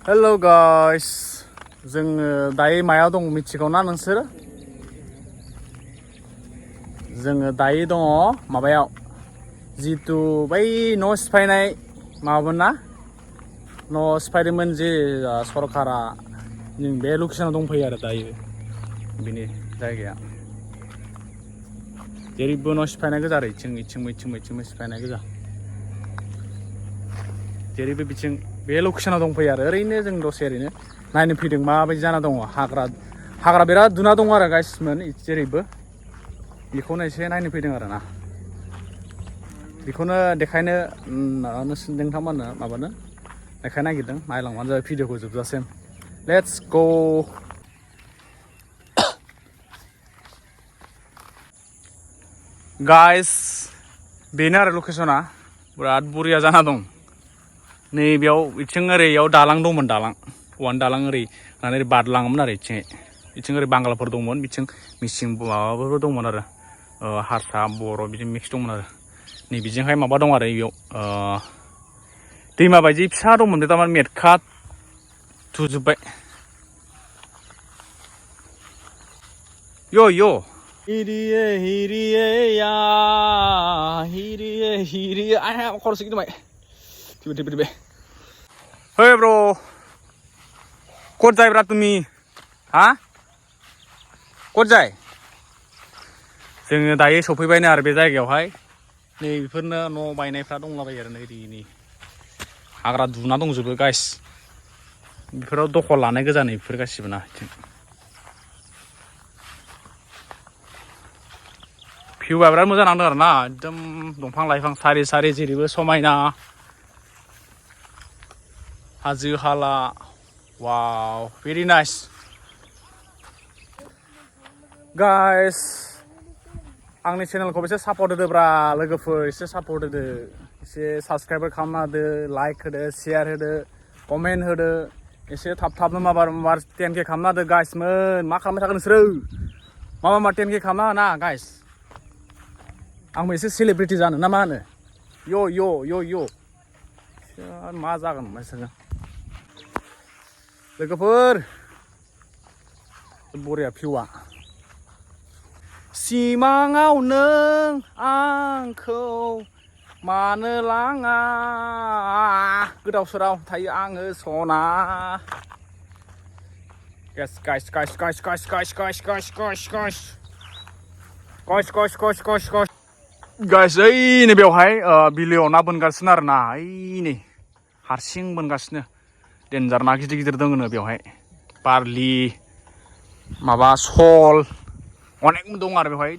Hello guys, जोङो दायो मायाव दं मिथिगौ ना नोंसोरो? जोङो दायो दङ माबायाव जितु बै न' सिफायनाय माबामोन ना न' सिफायदोंमोन जे सरकारा जों बे लकेसनाव दंफैयो आरो दायो बिनि जायगाया जेरैबो न' सिफायनाय गोजा आरो इथिंबो सिफायनाय गोजा जेरैबो बिथिं बे लकेसनाव दंफैयो आरो ओरैनो जों दसे ओरैनो नायनो फैदों माबायदि जाना दङ हाग्रा बिराद दुना दङ आरो गासिमोन जेरैबो बेखौनो एसे नायनो फैदों आरो ना बेखौनो देखायनो नोंथांमोननो माबानो देखायनो नागिरदों नायलांबानो जाबाय भिडिअखौ जोबजासिम लेट्स गो गाइस बेनो आरो लकेसना बिराद बरिया जाना दं नैबेयाव इथिं ओरैयाव दालां दंमोन औवानि दालां ओरै बारलाङोमोन आरो इथिं ओरै बांगालफोर दंमोन बिथिं मिसिं माबाफोरबो दंमोन आरो हारसा बर' बिदि मिक्स दंमोन आरो नैबेजोंहाय माबा दं आरो बेयाव दैमा बायदि फिसा दंमोन थारमाने मेटखा थुजोब्बाय यो हिरिये या हिरिये आया खर'सो गिदिंबाय टिपे हे ब्रो कत जाय ब्रा तुमी हा कत जाय जोङो दायो सफैबायनो आरो बे जायगायावहाय नै बेफोरनो न' बायनायफ्रा दंलाबायो आरो नै हाग्रा दुना दंजोबो गाइस बेफोराव दखल लानाय गोजा नै बेफोर गासिबो ना भिउआ बिराद मोजां नांदों आरो ना एकदम दंफां लाइफां सारि जेरैबो समायना हाजो हाला वाव भेरि नाइस गाइस आंनि चेनेलखौ एसे सापर्ट होदो ब्रा लोगोफोर एसे सापर्ट होदो एसे साबस्क्राइब खालामना होदो लाइक होदो शेयार होदो कमेन्ट होदो एसे थाबनो माबार 10K खालामना होदो गाइसमोन मा खालामबाय थागोन नोंसोरो मा 10K खालामना होना गाइस आंबो एसे सेलिब्रिटि जानो ना मा होनो यो मा जागोन नोंसोरजों लोगोफोर बरिया भिउआ सिमाङाव नों आंखौ मानो लाङा गोदाव सोराव थायो आङो सना गाइस ओइ नै बेवहाय बिलोआव ना बोनगासिनो आरो ना ओइ नै हारसिं बोनगासिनो डेन्जार ना गिदिर दङनो बेवहाय बारलि माबा सल अनेक दं आरो बेवहाय